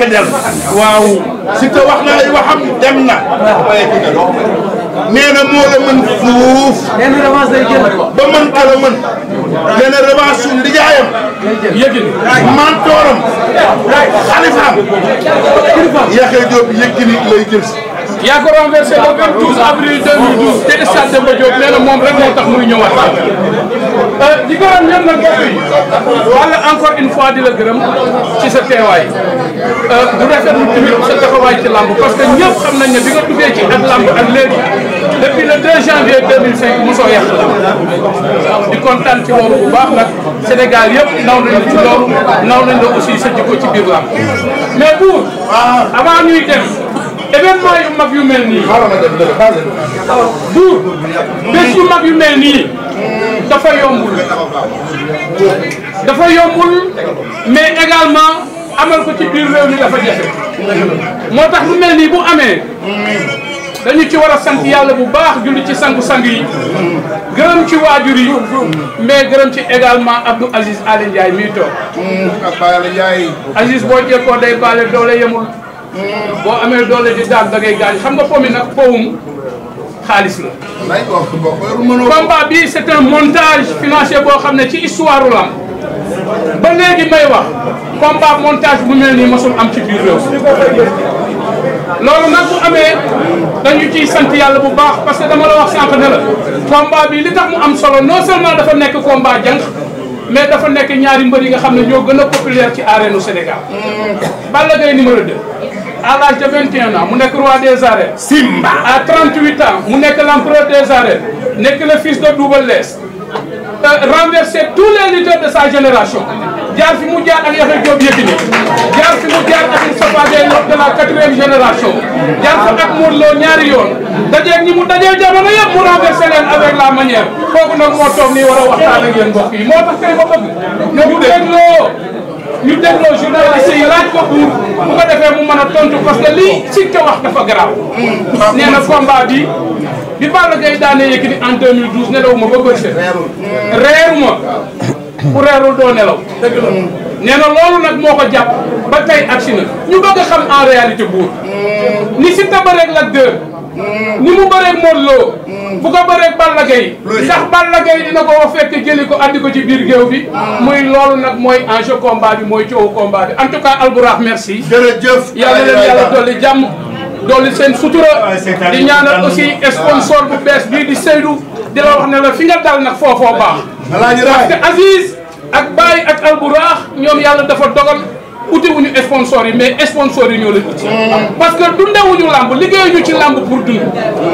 Kedel waaw Siteu wax na ay waxam dem na nee na moo la mën fuuf ba mën ka la mën nee na revanche suñu lijaayam Yékini mantooram xalifaam Yaxya Diop Yékini lay jël si yaa ko renversé le 12 avril 2012 te stade Demba Diop nee na moom rek moo tax muy ñëwaat di gërëm ñëpp nag mbokk yi wala encore une fois di la gërëm ci sa teewaay du rafetlu tamit sa taxawaay ci lamb parce que ñëpp xam nañ ne bi nga duggee ci ak lamb ak léegi depuis le 2 janvier 2005 mosoo yàq la di kontaan ci loolu bu baax nag Sénégal yëpp naw nañ la ci loolu naw nañ la aussi sa jikko ci biir lamb mais pour avant ñuy dem événement yu mag yu mel nii buur bés yu mag yu mel nii dafa yombul mais également amal ko ci biir réew mi dafa jafe moo tax lu mel nii bu amee dañu ci war a sant yàlla bu baax julli ci sangu-sang yi gërëm ci waajur yi mais gërëm ci également Abdou Aziz Aly Ndiaye mii toog Aziz boo jekkoo day baale doole yemul boo amee doole di daan da ngay gaañ xam nga po mi nag powum xaalis la combat bi c'est un montage financier boo xam ne ci histoire lam ba léegi may wax combat montage bu mel nii mosul am ci biir réew loolu nag bu amee dañu ciy sant yàlla bu baax parce que dama la wax sànq ne la combat bi li tax mu am solo non seulement dafa nekk combat jànq mais dafa nekk ñaari mbër yi nga xam ne ñoo gën a populaire ci arène Sénégal Balla Gaye numéro 2 à l'âge de 21 ans mu nekk roi des arènes. Simba à 38 ans mu nekk l'empereur des arènes nekk le fils de Double Less renverser tous les lutteurs de sa génération jaar fi mu jaar ak Yaxya Diop Yékini jaar fi mu jaar ak Moustapha Gueye de la 4e génération jaar fa ak Modou Lo ñaari yoon dajeeg ñi mu dajeel jamono yëpp mu renverser leen avec la manière kooku nag moo toog nii war a waxtaan ak yéen mbokk yi moo tax tey ma bëgg ñu dégloo journaliste yi laaj ko pour bu ko defee mu mën a tontu parce que lii Siteu wax dafa garaaw. nee na combat bi Balla Gaye daane Yékini en 2012 nelawuma ba bëccëg. reeruma ku reerul doo nelaw. dëgg la nee na loolu nag moo ko jàpp ba tey agsi na ñu bëgg a xam en réalité buur ni Siteu bëreeg Lac 2 ni mu bëreeg Modou Lo bu ko bëreeg Balla Gaye ndax Balla Gaye dina ko fekk jëli ko andi ko ci biir géew bi muy loolu nag mooy enjeu combat bi mooy coowu combat bi en tout cas Albourakh merci jërëjëf yàlla leen yàlla dolli jàmm dolli seen sutura di ñaanal aussi sponsor bu bees bii di Seydou di la wax ne la fi nga dal nag foofoo baax parce que Aziz ak Baye ak Albourakh ñoom yàlla dafa dogal uti wuñu sponsor yi mais sponsor yi ñoo leen uti parce que dundewuñu lamb liggéeyuñu ci lamb pour dund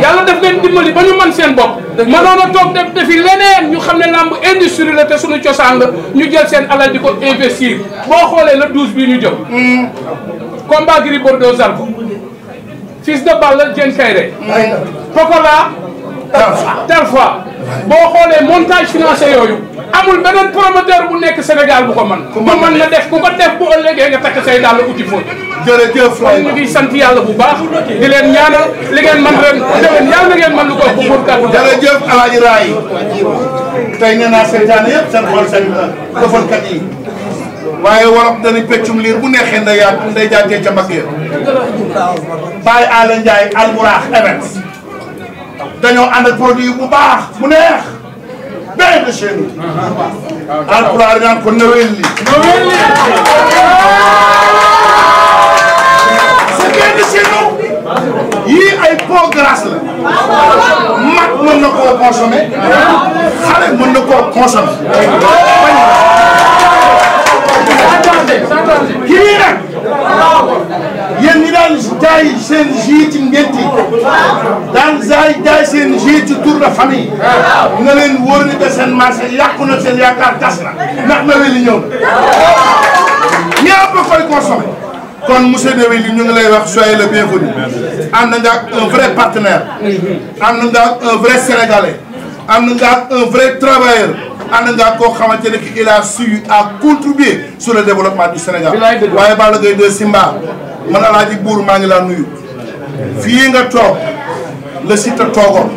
yàlla daf leen dimbali ba ñu mën seen bopp mënoon a toog def defi leneen ñu xam ne lamb industrie la te suñu cosaan la ñu jël seen alal di ko investir boo xoolee le 12 bii ñu jëm combat Gris Bordeaux Zarko fils de Balla Diène Kaïré Pokola Talfa boo xoolee montage financier yooyu amul beneen promoteur bu nekk Sénégal bu ko mën ku mën na def ku ko def bu ëllëgee nga takk say dàll uti fóot jërëjëf kon ñu ngi sant yàlla bu baax di leen ñaanal li ngeen mën ren déwén yàlla na ngeen mën lu ko bu pour kàddu jërëjëf Alaaji Raay tey nee naa seytaane yëpp seen xol seen defarkat yi waaye wolof dañuy peccum liir bu neexee nday jaatee ca mbagg ya Baye Aly Ndiaye Albourakh Events dañoo ànd ak produit bu baax bu neex bien de chez nous Alpulaar naan ko Noël li c'est bien de chez nous yii ay peau grasse la mag mën na koo consommer xale mën na koo consommer kii nag yéen ñi daan jaay seen jus ci ngénti daan jaay seen jus ci tour de famille nga leen wóor ni que seen marché yàqu na seen yaakaar tas na ndax Noël li ñëw ñëpp a koy consommé kon monsieur Noël li ñu ngi lay wax soyez le bienvenu ànd nga ak un vrai partenaire ànd nga ak un vrai sénégalais ànd nga ak un vrai travailleur ànd nga koo xamante ne il a su à contribuer sur le développement du Sénégal waaye Balla Gaye 2 Simba man Alaaji Buur maa ngi laa nuyu fii nga toog la Siteu toogoon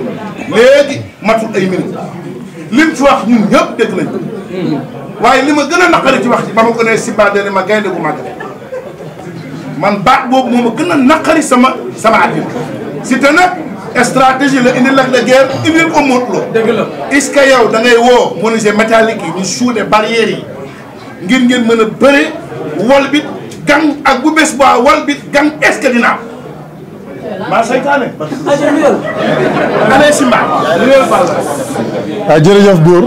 léegi matul ay minutes lim ci wax ñun ñëpp dégg nañ waaye li ma gën a naqari ci wax ci ba ma ko nee Simba dene ma gaynde gu màgg man baat boobu moo ma gën a naqari sama àddina Siteu nag stratégie la indi Lac de Guiers indil ko Modou Lo. dëgg la est-ce que yow da ngay woo menuisier métallique yi ñu suude barrières yi ngir ngeen mën a bëre wol bit gang ak bu bés ba wol bit gang est-ce que dina am maa saytaane allez Simba jërëjëf buur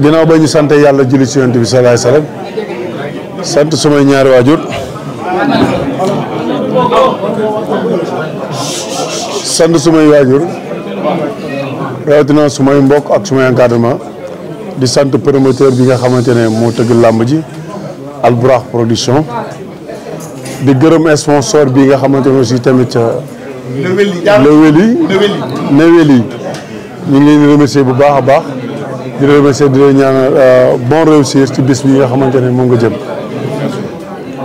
ginnaaw ba ñu sant yàlla julli ci Yonent bi sallallahu alayhi wasallam sant sumay ñaari waajur sant sumay waajur rawatina sumay mbokk ak sumay encadrement di sant promoteur bi nga xamante ne moo tëgg làmb ji Albourakh production di gërëm sponsor bi nga xamante ne aussi tamit Neweli ñu ngi leen di remercier bu baax a baax di remercier di leen ñaanal bon réussir ci bis bi nga xamante ne moom nga jëm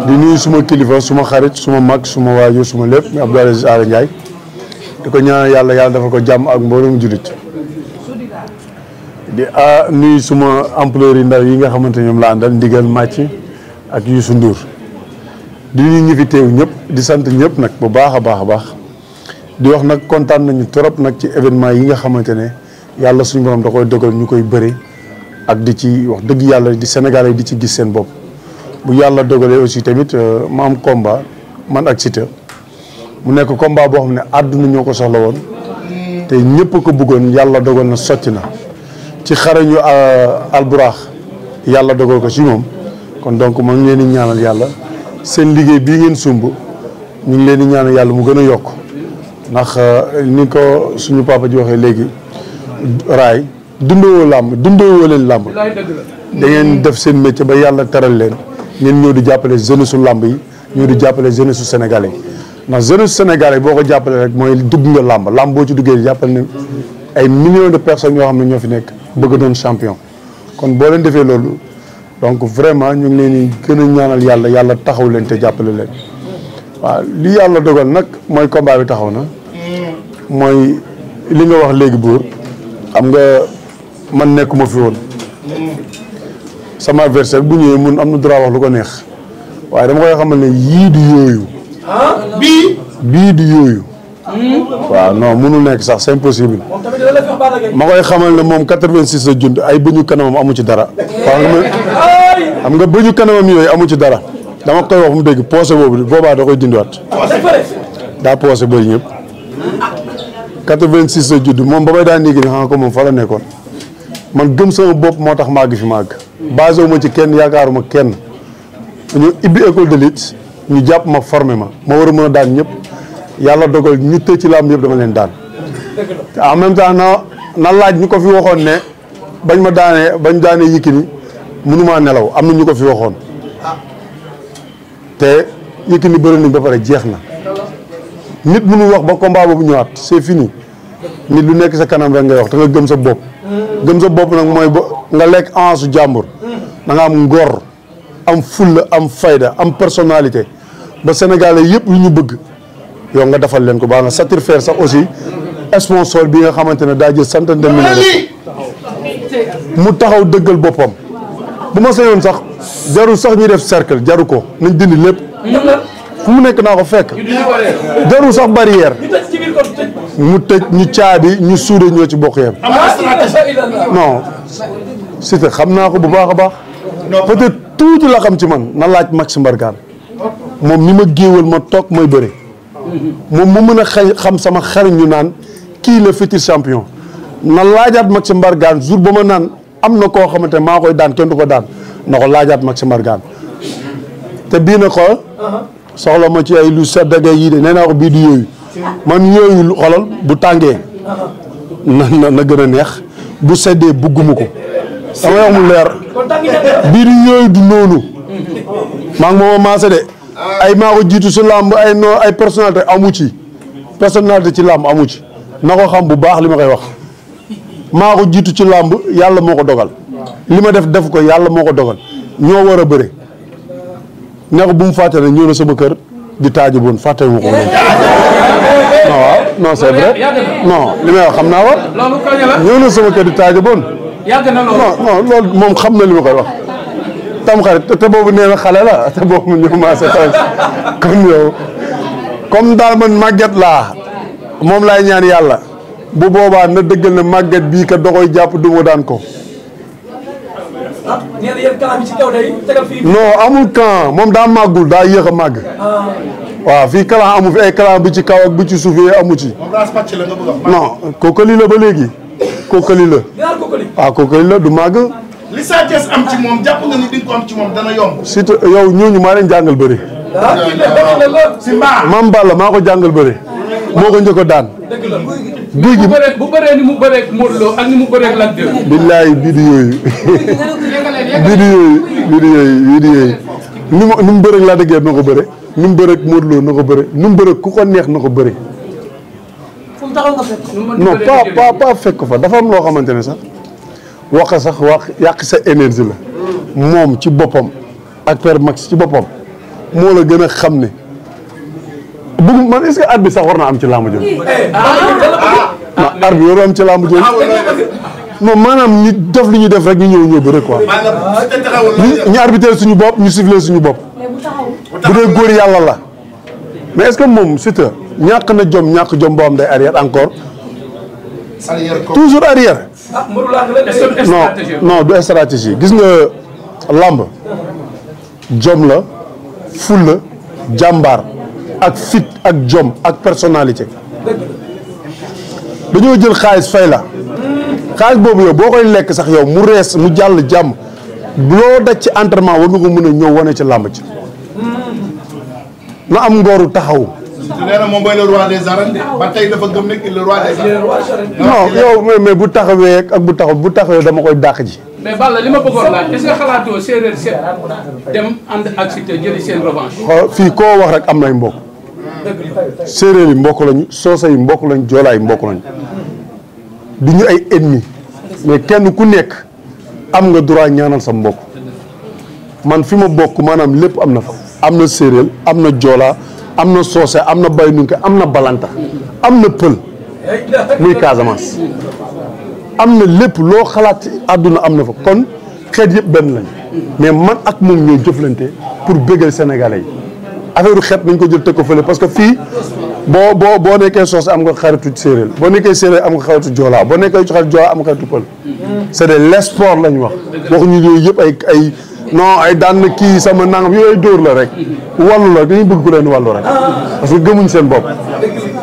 di nuyu suma kilifa suma xarit suma mag suma waajur suma lépp mi Abdou Aziz Ala Ndiaye di ko ñaanal yàlla dafa ko jàmm ak mboolem jullit di nuyu suma ampleur yi ndaw yi nga xamante ne ñoom la àndal ndigal màcc ak Youssou Ndour di nuyu ñi fi teew ñëpp di sant ñëpp nag bu baax a baax di wax nag kontaan nañu trop nag ci événement yi nga xamante ne yàlla suñu borom da koy dogal ñu koy bëri ak di ci wax dëgg yàlla di Sénégalais yi di ci gis seen bopp bu yàlla dogalee aussi tamit ma am combat man ak Siteu mu nekk combat boo xam ne àdduna ñoo ko soxla woon te ñëpp ko bëggoon yàlla dogal na sotti na ci xarañu Albourakh yàlla dogal ko ci moom kon donc ma ngi leen di ñaanal yàlla seen liggéey bii ngeen sumb ñu ngi leen di ñaanal yàlla mu gën a yokk ndax ni ko suñu papa ji waxee léegi raay dundoo leen làmb da ngeen def seen métier ba yàlla teral leen ngeen ñëw di jàppale jeunesse su làmb yi ñëw di jàppale jeunesse su sénégalais yi ndax jeunesse sénégalais boo ko jàppale rek mooy dugg nga làmb boo ci duggee di jàppale ne ay millions de personnes yoo xam ne ñoo fi nekk bëgg doon champion kon boo leen defee loolu donc vraiment ñu ngi leen di gën a ñaanal yàlla taxaw leen te jàppale leen waaw li yàlla dogal nag mooy combat bi taxaw na mooy li nga wax léegi buur xam nga man nekkuma fi woon sama adversaire bu ñëwee mun am na droit wax lu ko neex waaye dama koy xamal ne yii du yooyu bii du yooyu waaw non mënul nekk sax c'est impossible ma koy xamal ne moom 86 la jund ay bëñu kanamam amu ci dara xam nga bëñu kanamam yooyu amu ci dara dama koy wax mu dégg poosé boobu boobaa da koy dindiwaat daa poosé bëri ñëpp 86 la judd moom ba may daan néegi ni xam ko moom fa la nekkoon man gëm sama bopp moo tax màgg fi màgg basé wu ma ci kenn yaakaaruma kenn ñu ibbi école de lutte ñu jàpp ma formé ma war a mën a daan ñëpp yàlla dogal ñu tëj ci làmb yëpp dama leen daan te en même temps na laaj ñu ko fi waxoon ne bañ daanee Yékini mënumaa nelaw am na ñu ko fi waxoon te Yékini bëri nañ ba pare jeex na nit mënu wax ba combat boobu ñëwaat c'est fini nit lu nekk sa kanam rek ngay wax te nga gëm sa bopp nag mooy ba nga lekk avance jàmbur da nga am ngor am fulla am fayda am personnalité ba Sénégalais yëpp lu ñu bëgg yow nga defal leen ko baa nga satisfaire sax aussi sponsor bi nga xamante ne daa jël centaine de millions mu taxaw dëggal boppam bu ma sañoon sax jarul sax ñuy def cercle jaru ko nañ dindi lépp fu mu nekk naa ko fekk jarul sax barrière mu tëj ñu caabi ñu suude ñoo ci bokk yem non Siteu xam naa ko bu baax a baax peut-être tuuti la xam ci man na laaj Max Mbargane moom mi ma géewal ma toog may bëre moom mu mën a xam sama xariñ ñu naan kii le futur champion na laajaat Max Mbargane jour ba ma naan am na koo xamante maa koy daan kenn du ko daan na ko laajaat Max Mbargane te bii na xool soxla ma ci ay lu seddage yii de nee naa ko bii du yooyu man yooyu lu xolal bu tàngee na gën a neex bu seddee bugguma ko dama wax mu leer bii du yooyu du noonu maa ngi mooma maase de ay maa ko jiitu si làmb ay personnalité amu ci làmb amu ci na ko xam bu baax li ma koy wax maa ko jiitu ci làmb yàlla moo ko dogal li ma def ko yàlla moo ko dogal ñoo war a bëre ne ko bu mu fàtte ne ñëw na sama kër di taaji boon fàtte ma ko noonu non waaw non c'est vrai non li may wax xam naa war ñëw na sama kër di taaji boon non loolu moom xam na li ma koy wax te tamxarit te boobu nee na xale la te boobu ñu commencé kon yow comme daal man màgget laa moom laay ñaan yàlla bu boobaa na dëggal na màgget bii ka doxoy jàpp du ma daan ko. non amul camp moom daa màggul daa yéex a màgg. waaw fii kalan amu fi ay kalan bi ci kaw ak bi ci suuf yi amu ci. non kookali la ba léegi kookali la. waaw kookali la du màgg. li Sa Thiès am ci moom jàpp nga ni di nga ko am ci moom dana yomb. surtout yow ñooñu maa leen jàngal bëri. si mbaa. Mame Balla maa ko jàngal bëri. moo ko njëkk a daan. guy gi bu bëree ni mu bëree Modou Lo ak ni mu bëree Lac 2. billaay vidéo yi vidéo yi ni mu bëreeg Lac de Guiers na ko bëre ni mu bëreeg Modou Lo na ko bëre ni mu bëreeg ku ko neex na ko bëre. fu mu taxaw nga fekk. non pas fekk ko fa dafa am loo xamante ne sax wax yàq sa énergie la moom ci boppam ak Père Max ci boppam moo la gën a xam ne bëgg man est-ce que at bi sax war naa am ci làmb jooju. non at bi warul am ci làmb jooju. non maanaam ñu def li ñuy def rek ñu ñëw bëre quoi. ñu arbitré suñu bopp ñu sifflé suñu bopp. bu dee góor yàlla la mais est-ce que moom Siteu ñàkk na ñàkk jom boo am day arrière encore. toujours arrière. non du stratégie gis nga làmb jom la ful la jàmbaar ak fit ak jom ak personnalité dañoo jël xaalis fay la xaalis boobu yow boo koy lekk sax yow mu rees mu jàll jàmm loo daj ci entraînement war nga ko mën a ñëw wane ci làmb ci na am ngooru taxaw. nee na moom mooy le roi des arènes ba tey dafa gëm ne le roi des arènes. non yow mais bu taxawee ak bu taxawee dama koy dàq ji. mais Balla li ma bëggoon laaj est-ce que xalaatoo séeréer seet dem ànd ak Siteu jëli seen revanche. fii koo wax rek am nay mbokk séeréer yi mbokk lañu soose yi mbokk lañu joolaa yi mbokk lañu du ñu ay ennemis mais kenn ku nekk am nga droit ñaanal sa mbokk man fi ma bokk maanaam lépp am na fa. am na séeréer am na joolaa am na soose am na baynunke am na balanta am na pël muy Casamance am na lépp loo xalaat àdduna am na fa kon xeet yëpp benn lañ mais man ak moom ñoo jëflante pour bégal sénégalais yi affaire xeet nañ ko jël teg ko fële parce que fii boo nekkee soose am nga xaritu séeréer boo nekkee séeréer am nga xaritu joolaa boo nekkee xaritu joolaa am nga xaritu pël c'est de l'espoir lañ wax waxuñu yooyu yëpp ay non ay daan na kii sama nangam yooyu dóor la rek wàllu la dañuy bëgg ku leen wàllu rek parce que gëmuñ seen bopp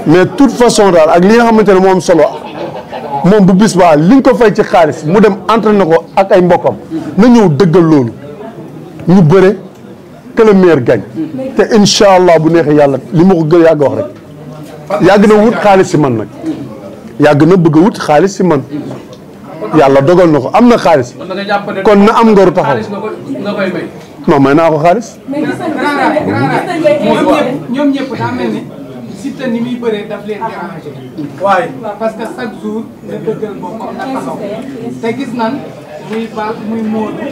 mais toute façon daal ak li nga xamante ne moom solo moom bu bis baa li nga ko fay ci xaalis mu dem entraîné ko ak ay mbokkam na ñëw dëggal loolu ñu bëre que le meilleur gagne te incha allah bu neexee yàlla li ma ko gën yàgg wax rek yàgg na wut xaalis si man nag yàgg na bëgg a wut xaalis si man yàlla dogal na ko am na xaalis kon na am ngoru taxaw non may naa ko xaalis. mais ñoom ñëpp daa mel ni Siteu ni muy bëree daf leen déranger. waaye parce que chaque jour nga dëggal boppam na taxaw te gis nan muy Ba muy Modou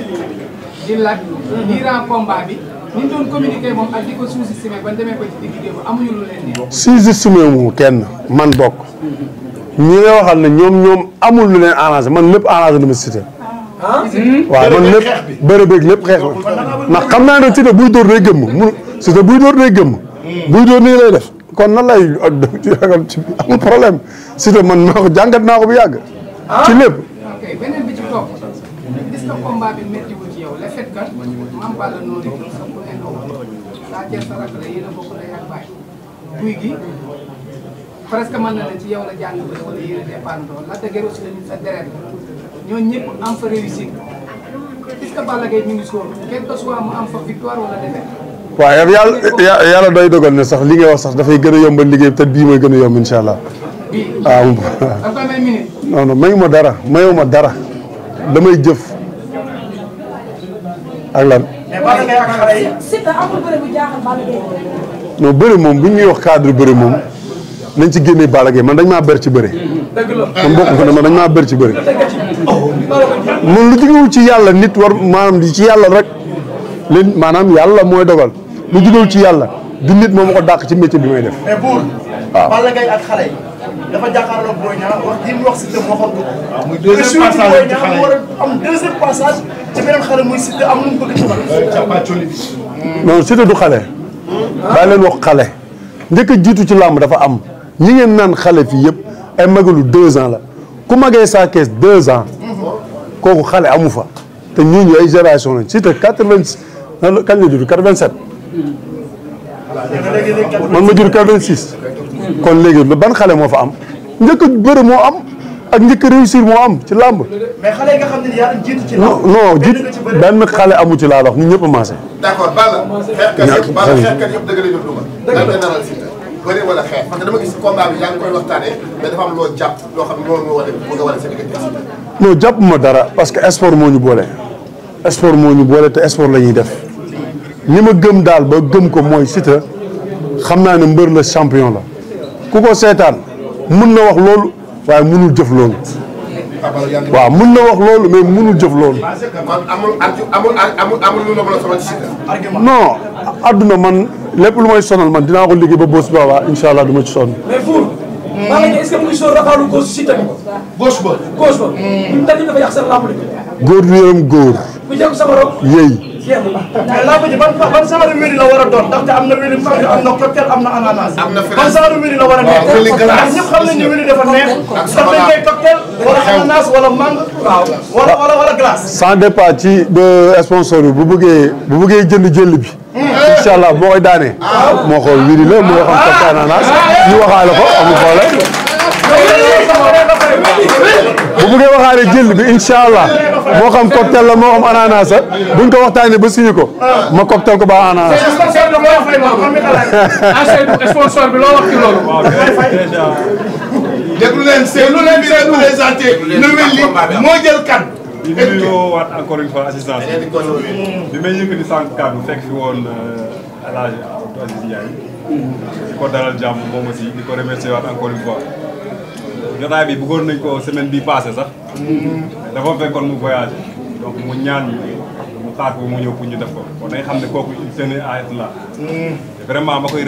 di Lac durant combat bi ni ñu doon communiquer moom ak di ko sous-estimer ba demee ba ci digg démb amuñu lu leen neex. sous-estimer mu kenn man bokk ñi nga waxal ne ñoom amul lu leen arrangé man lépp arrangé na ma Siteu. waaw man lépp bëre beeg lépp xeex la ndax xam naa ne Siteu buy dóor day gëmm mu Siteu buy dóor day gëmm buy dóor nii lay def kon nan lay amul problème Siteu man maa ko jàngat naa ko bu yàgg. ci lépp. ok beneen bi ci topp gis nga combat bi méttiwul ci yow le fait que Mame Balla noonu sa ku ne ndox Sa Thiès sa rakk la yéen a bokk day ak bàyyi guy gi presque mën na ne ci yow la jàng ba wala yéen a dépendre la dëgër aussi tamit sa deret ñooñu ñëpp am fa réussir est-ce que Balla Gaye ñu ngi sóor quel que soit mu am fa victoire wala défaite. waaw yàlla day dogal ne sax li ngay wax sax dafay gën a yombal liggéey te bii mooy gën a yomb incha allah. bii waaw. da koy may minute. non mayuma dara damay jëf ak lan. mais Balla Gaye ak xale yi. Siteu amul bëre bu jaaxal Balla Gaye. non bëri moom bu ñuy wax cadre bëri moom nañ ci génnee Balla Gaye man dañ maa ber ci bëri. man bokk fa ne man dañ maa ber ci bëri. man lu jugewul ci yàlla nit war maanaam ci yàlla rek leen maanaam yàlla mooy dogal lu jugewul ci yàlla du nit moom ma ko dàq ci métier bi may def. mais buur. waaw Balla Gaye ak xale yi dafa jàkkaarloo Boy Niang wax ji mu wax Siteu moo xam ko. waaw muy deuxième passage Boy Niang mu war a am deuxième passage ci beneen xale muy Siteu am lu mu bëgg ci man. non Siteu du xale. bàyyi leen wax xale. njëkk a jiitu ci làmb dafa am ñi ngeen naan xale fii yëpp ay magalu 2 ans la ku magee Sa Thiès 2 ans kooku xale amu fa te ñooñu ay génération lañ Siteu 80 kañ la judd 87. man ma jur 86 kon léegi ban xale moo fa am njëkk a bëre moo am ak njëkk a réussir moo am ci làmb. mais xale yi nga xam ne yaa jiitu ci làmb. non jiitu benn xale amu ci laa wax ñun ñëpp a maase. d'accord Balla. xeexkat yëpp dëgg la ñu duma. lan nga naral Siteu bëre wala xeex parce que dama gis combat bi yaa ngi koy waxtaanee mais dafa am loo jàpp loo xam ne loolu nga war a sa diggante Siteu. non jàpp ma dara parce que sport moo ñu boole. sport moo ñu boole te sport la ñuy def li ma gëm daal ba gëm ko mooy Siteu xam naa ne mbër la champion la ku ko seetaan mun na wax loolu waaye munul jëf loolu. waaw mun na wax loolu mais munul jëf loolu. amul lu la mën a sonal ci Siteu. non adduna man lépp lu may sonal man dinaa ko liggéey ba bés ba incha allah du ma ci sonn. mais Four. Balla Gaye est-ce que mu ngi soog rafetlu góos Siteu bi. gauche ba. góos ba. ñun dañu dafa yàq seen lamb de. góor du yërëm góor. ku jëm sama rob. yéy. mais lamb ji ban genre wéri la war a doon ndaxte am na wéri am na cocktail am na ananas. am na ban genre wéri la war a nekk. ndax ñëpp xam nañu ne wéri dafa neex. ndax dañ koy cocktail wala ananas wala mangue. waaw wala glace. sans départ ci ba sponsor bi bu bëggee jënd jël bi. incha allah boo koy daanee. moo xool wiri la moo xam cocktail ananas ñu waxaale ko amul problème. bu bëggee waxaale jël bi incha allah moo xam cocktail la moo xam ananas la buñ ko waxtaanee ba signé ko ma cocktail ko ba ananas. sponsor bi loo wax ci loolu. déglu leen Seydou leen bi représenté Noël moo jël kan. di nuyoo waat encore une fois assistance bi may yëkkati sànq kàddu fekk fi woon El Hadj Abdou Aziz Ndiaye di ko dalal jàmm moom aussi di ko remercier waat encore une fois jotaay bi bëggoon nañ ko semaine bi passé sax dafa fekkoon mu voyagé donc mu ñaan mu xaar ko mu ñëw pour ñu def ko kon day xam ne kooku il tenait à être là vraiment ma koy